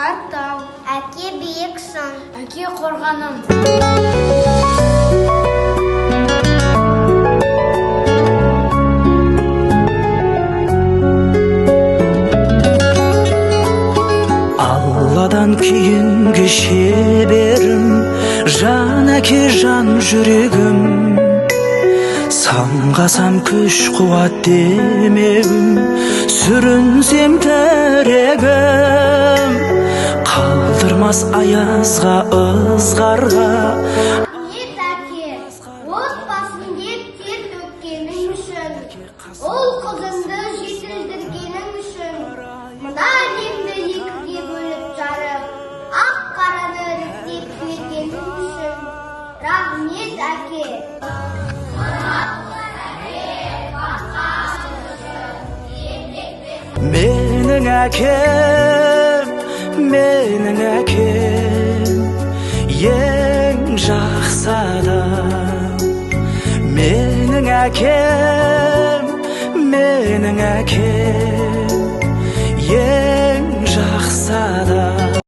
Тау. Әке, биік шың. Әке, қорғаным. Алладан кейінгі шеберім, жан әке, жан жүрегім. Самғасам, күш қуат демеуім, сүрінсем, тірегім. Қалдырмас аязға, ызғарға. Рахмет, әке, отбасын деп тер төккенің үшін, ұл қызыңды жетілдіргенің үшін, мына әлемді екіге бөліп жарып, ақ қараны іріктеп бергенің үшін. Рахмет, әке. Менің әкем, менің әкем ең жақсы адам. Менің әкем, менің әкем ең жақсы адам.